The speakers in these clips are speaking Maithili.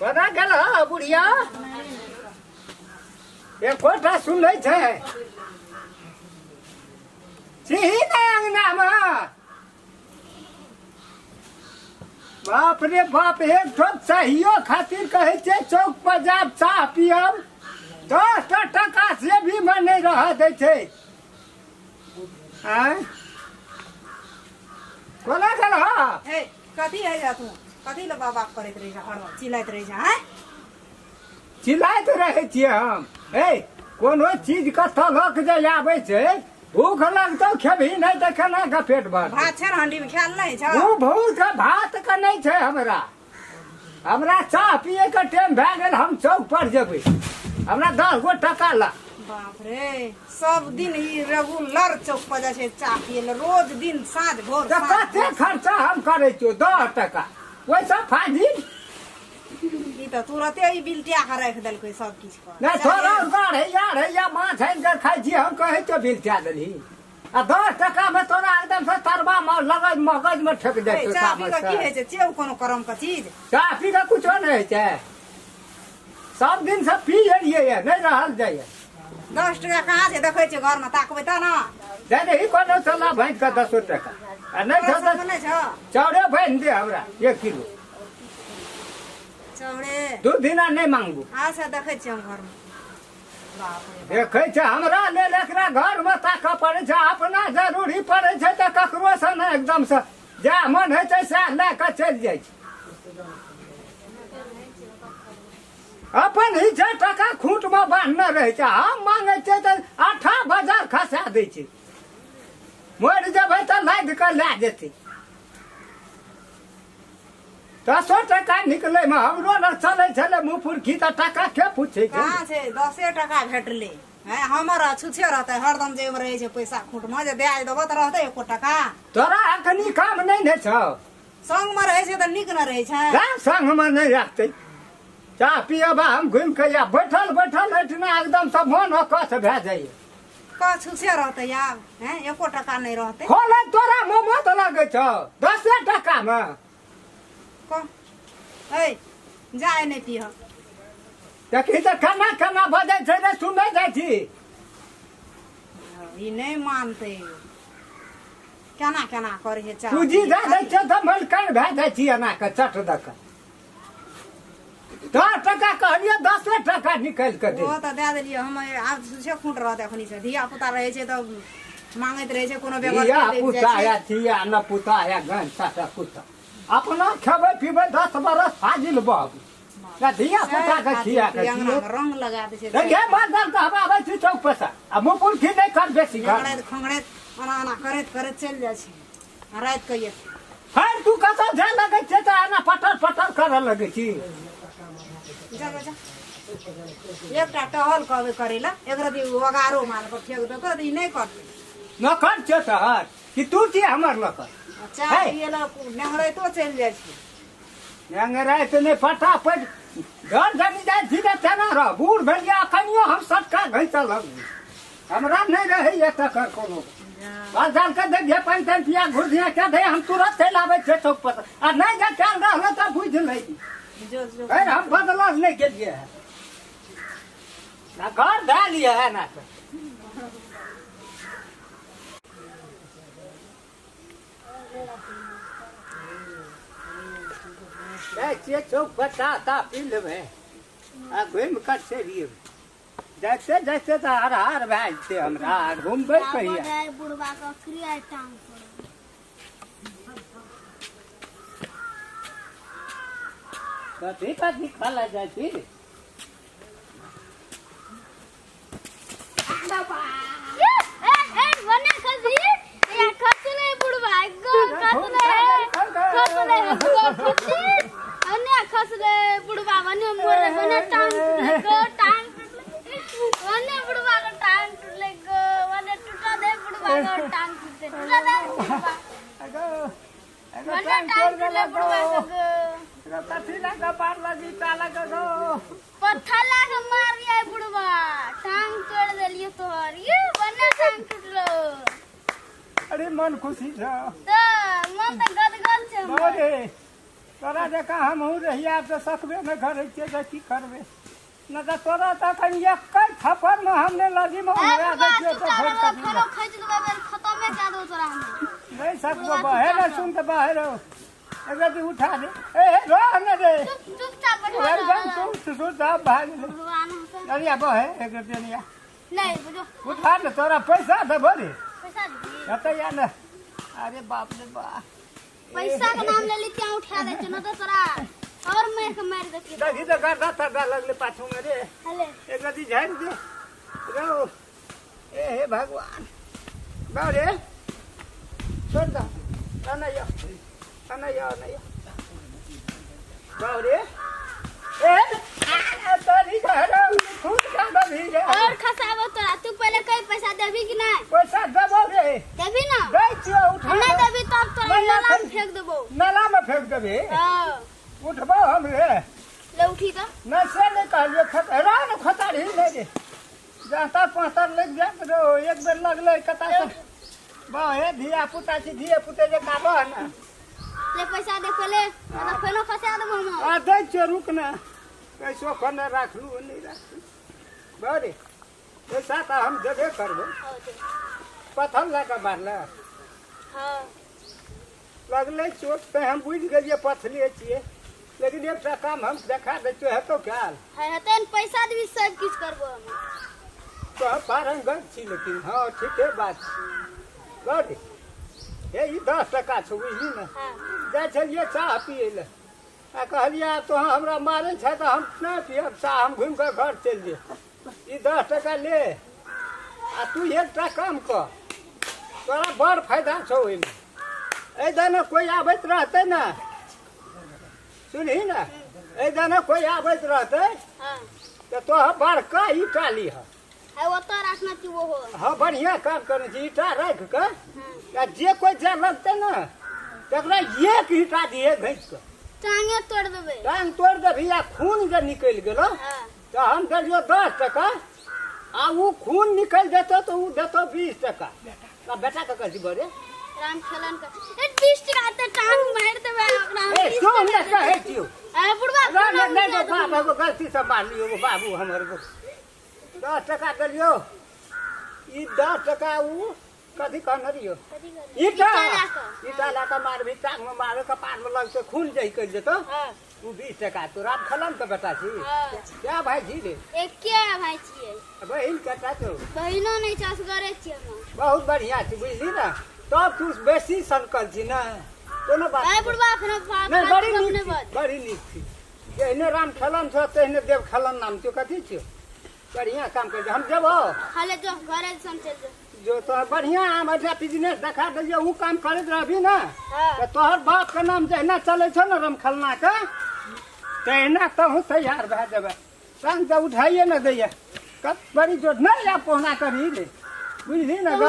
कोना गेल ह बुढ़िया एकोटा सुनै छै छिही नै अंगना मे। बाप रे बाप, एक ठो चाहियो खातिर कहै छै चौक पर जाब चाह पियब, 10टा टका से भी में नहीं रह दै छै। आँय कोना गेल ह? ए कथी है जा तू कथी ले बाबा करैत रही जा, हरदम चिल्लाइत रही जा? आँय चिल्लाइत रहै छियै हम। ए कोनो चीज के तलक जे आबै छै, भूख लगतौ खेबही नहीं तऽ केना के पेट भर? भात छै ने हंडी में, खायल नहीं छै? ओ भूख के भात के नहीं छै हमरा, हमरा चाह पिए के टाइम भए गेल, हम चौक पर जेबै, हमरा 10 गो टका ला। बाप रे, सब दिन ई रेगुलर चौक पर जाइ छै चाह पिए ले, रोज दिन साँझ भोर। तऽ कते खर्चा हम करै छियौ? 10 टका ओहिसँ फाजिल। ई तऽ तुरते ई बिलटिया के राखि देलकै सब किछु पर। नहीं थोड़ा अढ़ैया अढ़ैया माछ आनि के खाइ छी हम, कहै छियौ बिलटिया देलही। आ 10 टका में तोरा एकदम से तरवा लगज मगज में ठेक जाइ छौ। चाह पी के की होइ छै? चेउ कोनो करम के चीज? चाह पी के कुछो नहीं होइ छै, सब दिन से पी एलियै ये, नहीं रहल जाइए। 10 टका कहाँ छै? देखै छियै घर में ताकबै तऽ ना। दे दही कोनो चला बाँधि कऽ 10 टका, आ नहीं छौ तऽ नहि छौ चाउरे बान्हि दे हमरा 1 किलो चाउरे, 2 दिना नहीं मांगबू। अच्छा देखै छियै हम घर में। बाप रे देखै छै हमरा लेल एकरा घर में ताकऽ पड़ै छै, अपना जरूरी पड़ै छै तऽ ककरो से नहि, एकदम से जएह मन होइ छै सएह लए कऽ चलि जाइ छै। अपन ही छै टका खूंट में बान्हने रहै छै, हम मांगै छियै तऽ 8 बाजार खसा दै छै, मरि जेबै तऽ लादि कऽ लए जेतै। 10 टका निकलै में हमरो लग चलै छलै मुँह फुरकी तऽ टका के पूछै छै? कहाँ छै? 10 टका भेटलै। हमर छुछे रहतै हरदम जेब रहै छै पैसा खूंट में, जे दए देबो तऽ रहतै एको टका। तोरा अखनी काम नहीं ने छौ? संग में रहै छै तऽ नीक न रहै छै। संग में नहीं रखतै। चाह पियब हम घुमि कऽ आयब, बैठल बैठल एहिठिना एकदम से मन अकछ भए जाइए। कह छुछे रहतै आब, हैं एको टका नहीं रहतै। खोलै तोरा मोमो तऽ लगै छौ 10 टका में। कह ए जाय नहीं पिह। देखी तऽ केना केना बजै छै रे, सुनै जाइ छी। ई नहीं मानतै, केना केना करै छै चाह। पूँजी दए दै छियै तऽ मलकान भए जाइ छी एना कऽ चट दऽ कऽ। 10 टका कहलियै 10 टका निकालि कऽ दे। ओ तऽ दए देलियै हम, आब छुछे खूंट रहतै एखनी से। धिया पुता रहै छै तऽ मांगैत रहै छै, कोनो धिया पुता या धिया न पुता या गन साटा कुत्ता, अपना खेबै पीबै 10 बरस फाजिल बहब, धिया पुता के खिया के रंग लगा दै छै। देखिए माल के हम आबै छी चौक पर से, आ मुँह पुरखी नहीं कर बेसी खंगड़ैत खंगड़ैत एना एना करैत करैत चलि जाइ छै राति के। ये फेर तू कतऽ जाय लगै छै तऽ एना पटर पटर करऽ लगै छी। जा जा एकटा टहल कहबै करै लए, एक रति ओगारो माल पर फेक देतौ तऽ ई नहि करतै। नौकर छियौ तोहर कि तू छियै हमर नौकर? चाह पियै लए नेंगरैतो चलि जाइ छै। नेंगरैत नहि, फटाफट घर जनी जाइ छी तऽ तेना रह। बूढ़ भेलियै अखनियो हम सटका घैंचल लगबै, हमरा नहि रहैए तकर कोनो। बाल जाल के देखिए पानि तानि पिया घुर दिया के दे, हम तुरंत चलि आबै छियै चौक पर, आ नहि जे कयल रहल तऽ बुझि लै। फेर हम बदलल नहि गेलियै है ना, घर धए लियै है ना। जाइ छियै चौक पर चाह ताह पी लेबै आ घुमि कऽ चलि अयबै। जाइते जाइते तऽ हरहार भए जेतै हमरा, घुमबै कहिया? बुढ़बा के क्रिया टांग कथी कथी खाला जाइ छी? खसले बुढ़बा बने मोरे बने टांग टूटले गो, टांग टूटले बने बुढ़बा के टांग टूटले गो, बने टूटा दे बुढ़बा के टांग टूटले, टूटा दे बुढ़बा बने टांग टूटले बुढ़बा के गो। कथी लगा पार लगी ता लगा गो, पत्थर लगा मारिया बुढ़बा, टांग तोड़ देलियो तोहर, ये बने टांग टूटलो। अरे मन खुशी छ त मन त गदगद छ। अरे तोरा जकाँ हमहूँ रहियै आब तऽ सकबे नहि करै छियै तऽ की करबै न तऽ तोरा तऽ एखन एकै थप्पड़मे हम नहि लजीमे उड़ा दै छियौ तऽ भरि फेरो खींच देबै बेर खतमे कए देबौ तोरा हम नहि सकबो बहे ने सुन तऽ बहे रहो एक रति उठा दे ए रह ने रे चुपचाप बैठा एकदम चुपचाप भाग गेलै अरे बहे एक रति नहीं नहीं बुझो उठा ले तोरा पैसा देबो रे पैसा दे कतऽ या ने अरे बाप रे बाप पैसा के नाम ले ली त्या उठा दे न तो तोरा और मार के मार देती देखी तो गर्दा तर्दा लगले पाछू में रे हले एक रति झाड़ि दे रहो ए हे भगवान बाप रे छोड़ दो ना यो ना यो ना यो बाप रे ए तोरी घर खून का दबी रे और खसाबो तोरा तू पहले कई पैसा देबी कि नहीं पैसा देबो रे देबी ना दै छियो उठा नहीं देबी तब तोरा नाला में फेंक देबो नाला में फेंक देबी हां उठबो हम रे ले उठी त न से नहीं कहलियो खतरा न खतारी नहीं रे जाता पाँचतर लग जात रो एक बेर लगलै कता से बा हे धिया पुता छी धिया पुते जे काबो न ले पैसा दे पहले न फेनो खसा देबो हम आ दै छियो रुक न पैसो कोने राखलू नहीं राखलू बरे पैसा तऽ हम देबे करबो पत्थर लए कऽ मारले हाँ लगलै चोट तऽ हम बुझि गेलियै पथले छियै लेकिन एकटा काम हम देखा दै छियौ हेतौ काल हेतै ने पैसा देबी सब किछु करबो हम तो हम पारंगत छी लेकिन हाँ ठीके बात बरे हे ई 10 टका छौ बुझली ने जाइ छलियै चाह पियै लए आ कहलियै आब तोहाँ हमरा मारै छै तऽ हम नहि पियब चाह हम घुमि कऽ घर चलि जेब ई 10 टका ले आ तू एकटा काम कर तोरा बड़ फायदा छौ ओहिमे एहि दने कोइ आबैत रहतै ने सुनही ने एहि दने कोइ आबैत रहतै तऽ तोहर बड़का ईटा लिह ओतऽ राखना छी ओहो हाँ बढ़िआँ काम करै छी ईटा राखि कऽ आ जे कोइ जाय लगतै ने तकरा एक ईटा दिहे घसि कऽ टांगे तोड़ देबै टांग तोड़ देबही आ खून जे निकलि गेलौ तऽ हम देलियौ 10 टका आ ओ खून निकलि जेतौ तऽ ओ देतौ 20 टका आ बेटाके कहै छी बरे राम खेलन के ए 20 टका तऽ टांग मारि देबै ओकरा ए सुन ने कहै छियौ ए बुढ़बा नहि नहि बाप एगो गलती से मारलियौ बाबू हमर 10 टका देलियौ ई 10 टका ओ कथी कहने रहियौ ईटा ईटा लए कऽ मारबही टांगमे मारबै कपारमे लगतै खून जे निकलि जेतौ ओ 20 टका तोरा खलन के बेटा छी क्या भाई छी रे एके भाई छियै बहिन कटा छौ बहिनो नहि छै असगरे छियै हम बहुत बढ़िया छी बुझली ने तब तू बेसी सनकल छी ने कोनो बात ए बुढ़बा फेनो नहि बड़ी नीक बड़ी नीक छी जेहने राम खेलन छौ तेहने देव खेलन नाम छौ कथी छियौ बढ़िया काम कर हम जेबो हले जो घरे से चल जो जो तोहर बढ़िया हम अच्छा बिजनेस देखा देलियौ उ काम करैत रहबी ने तऽ तोहर बाप के नाम जहिना चलै छौ ने रामखेलना के तहिना तहूँ तैयार भए जेबै संग तऽ उठाइए ने दैया कत बड़ी चोट नहि आब पहुना करही रे बुझली ने गौ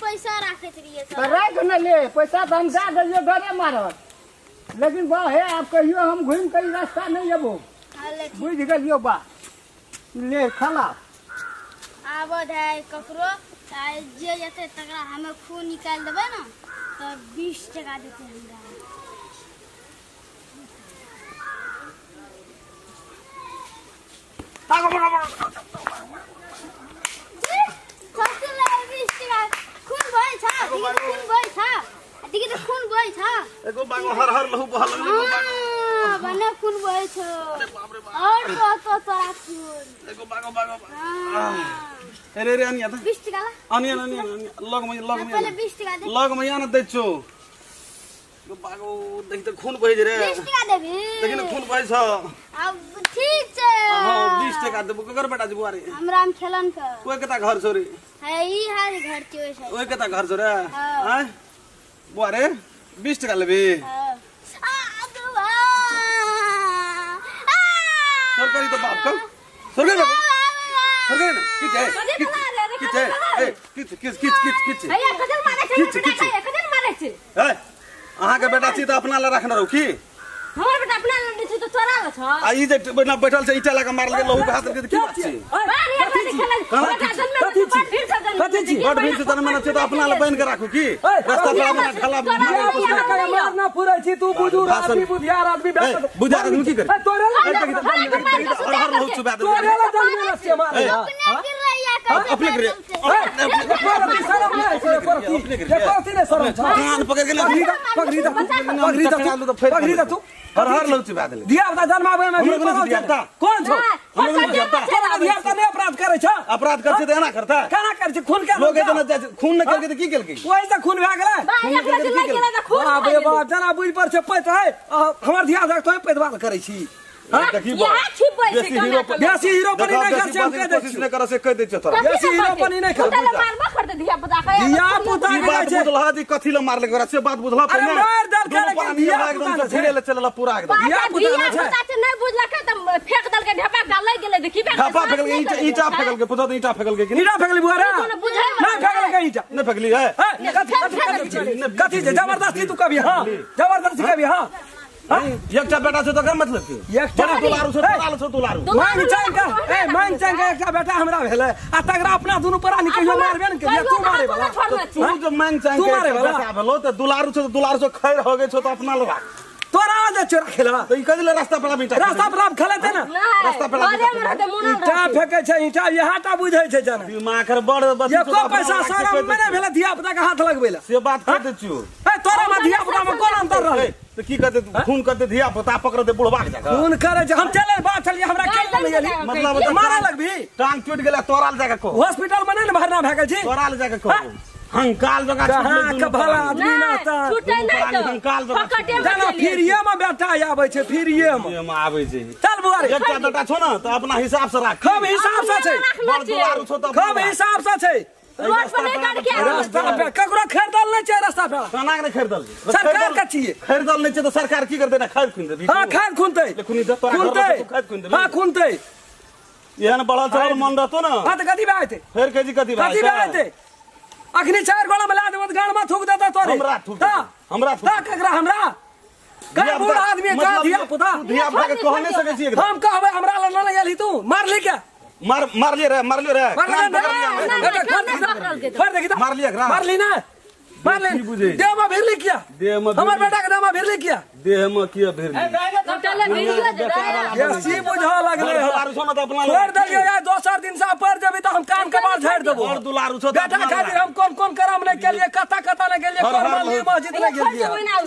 पैसा राखैत रहियै तऽ राखि ने ले पैसा तऽ हम दए देलियौ डरे मारत लेकिन बा हे आब कहियो हम घुमि कऽ ई रास्ता नहि अयबो बुझि गेलियौ बा ले खला आब धाय ककरो जे जेतै तकरा हमे खून निकालि देबै ने तऽ 20 टका देतै हमरा खून बहै छ खून बहै छ देखि तऽ खून बहै छ एगो बागो हर हर लहू बह लगलै बने खून बहै छ अरे बाप रे बाप और तो तोरा खून एगो बागो बागो अरे रे अनिया 20 टका ला अनिया अनिया लग में पहले 20 टका दे लग में ना दै छौ एगो बागो देखि त खून बहै रे 20 टका देबी देखि न खून बहै छ अब ठीक छै हां 20 टका देबो ककर बेटा जबो अरे हमरा हम खेलन के ओइ कता घर छौ रे है ई हाल घर छै ओइ ओइ कता घर छौ रे हैं बुआ रे 20 टका लेबी सरकारी तो बाप कम सरकारी बाप सरकारी ना किछ है किछ है ए किछ किछ किछ किछ किछ भैया कजल मारै छै बेटा के कजल मारै छै ए अहाँ के बेटा छी त अपना ल राखने रहू की हमर बेटा अपना ल नै छै त चोरा ल छ आ ई जे बैठल बैठल छै ईटा लगा मारल के लहू के हाथ के की बात छै कथी छी कथी छी बड़ भीड़ से तन मन छै त अपना ल बन के राखू की रास्ता पर अपना ढाला मारना पुरै छी तू बुजुर्ग आदमी बुधियार आदमी बुधियार आदमी की करे तोरे तोरे ला जन्मेला छियै मारे अपने करे कान पकड़ के पगड़ी पगड़ी तू हर हर लौची बादल धिया पुता जन्माबै में भी कोन छौ तोरा धिया पुता नहि अपराध करै छ अपराध करै छै त एना करता केना करै छै खून के लोग एतना जाइ खून न करके त की केलकै ओहि से खून भए गेलै बाप रे बाप जना बुझि पर छै पैत है हमर धिया पुता तोय पैदवाल करै छी बेसी हीरो बनी नहि कर छै हम कहि दै कोशिश नहि कर से कहि दै छै तोरा बेसी हीरो बनी नहि कर धिया पुता धिया पुता ई बात बुझलहा जी कथी ल मारलक ओकरा से बात बुझलहा अरे मार देलकै लेकिन धिया पुता एकदम से ले चलला पूरा एकदम धिया पुता से नहि बुझलकै त फेक देलकै ढेपा गालै गेलै देखी ढेपा फेकल ईटा फेकल के पुता त ईटा फेकल के ईटा फेकली बुआ रे नहि फेकल के ईटा नहि फेकली है कथी छै जबरदस्ती तू कभी हां जबरदस्ती कभी हां एकटा बेटा छै त ओकर मतलब की एकटा दुलारू छै दुलारू छै दुलारू मांग चांग का ए मांग चांग का एकटा बेटा हमरा भेलै आ तगड़ा अपना दुनु प्राणी कहियो मारबे न करिया तू मारे वाला तू जो मांग चांग के बेटा भेलो त दुलारू छै दुलारू छै खैर हो गेल छौ त अपना लगा तोरा जे चोरा खेलवा त ई कथि ले रास्ता पर ईटा रास्ता पर खेलते ना रास्ता पर ईटा फेकै छै ईटा इहा टा बुझै छै जना दिमाग कर बड़ एको पैसा शरम मे नै भेलै धिया पुता के हाथ लगबै ला से बात कह दै छियो ए तोरा मे धिया पुता मे कोन अंतर रहलै त की कहते खून करते धिया पुता पकड़ते बुढ़वा के जाके खून करे छै हम चले बात चलिए हमरा के नहीं गेली मतलब मारे लगबी टांग टूट गेला तोरा ल जाके कहो हॉस्पिटल में नै न भरना भए गेल छी तोरा ल जाके कहो हंकाल जगह कहां के भला आदमी ना त छूटे नै त हंकाल जगह जना फिरिये में बेटा आबै छै फिरिये में आबै छै चल बुआ रे एकटा बेटा छौ न त अपना हिसाब से राख खूब हिसाब से छै बड़ दुलारू छौ त खूब हिसाब से छै रोड पर नहीं गाड़ी के रास्ता पे ककरो खरीदल नहीं छै रास्ता पे केना के खरीदल सरकार के छियै खरीदल नहीं छै त सरकार की करतै ना खाद खुन देबी हां खाद खुनतै खुनी दे तोरा खुनतै खाद खुन देबी हां खुनतै एहन बड़ा चल मन रहतो ना हां त कथी भए जेतै फेर कह जी कथी भए कथी भए जेतै अखनी चार गोला में ला देबो त गाड़ में थूक देता तोरे हमरा थूक हमरा थूक ता ककरा हमरा का बूढ़ आदमी का धिया पुता धिया पुता के कह नहीं सकै छी एकदम हम कहबै हमरा ल न गेली तू मारली के मार मार लिए रे मार लियो रे मार लिया मारली ना मार ले देह में भिरली किया देह में हमर बेटा के देह में भिरली किया देह में किया भिरली बेसी बुझा लगले दुलारू छौ न त अपना छोड़ देलियै यार दोसर दिन से पर जेबी त हम कान के बाल झाड़ि देबो बड़ दुलारू छौ बेटा खातिर हम कोन कोन करम नहीं केलियै कता कता नहीं गेलियै कोन मंदिर मस्जिद नहीं गेलियै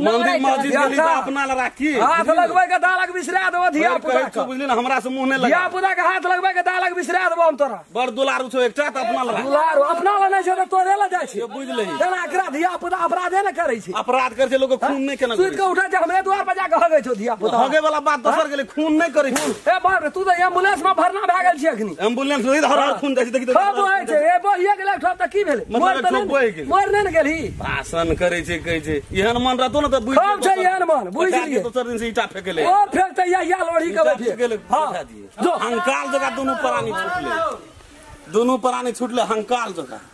मंदिर मस्जिद गेली त अपना ल राखी हाथ लगबै के दालक बिसरा देबो धिया पुता के बुझली न हमरा से मुंह नै लगा धिया पुता के हाथ लगबै के दालक बिसरा देबो हम तोरा बड़ दुलारू छौ एकटा त अपना ल दुलारू अपना ल नै छै त तोरे ल जाइ छै बुझली जना एकरा धिया पुता अपराधे न करै छै अपराध करै छै लोग खून नै केना सुति के उठै छै हमरे द्वार पर जाके हगै छौ धिया पुता हगे वाला बात दोसर गेलै खून नै करै छै ए बाप रे तू त एम्बुलेंस में भरना भए गेल छी अखनी एम्बुलेंस नै हर हर खून जाइ छै देखी खूब होइ छै ए बहिए गेलै ठोप त की भेलै मतलब ठोप बहि गेलै मर नै न गेलही भाषण करै छै कहै छै एहन मन रहतो न त बुझ खूब छै एहन मन बुझ लियै दोसर दिन से ईटा फेकले ओ फेकतै या या लोढ़ी के फेकले हां जो हंकाल जगह दुनू प्राणी छुटले दुनू प्राणी छुटले हंकाल जगह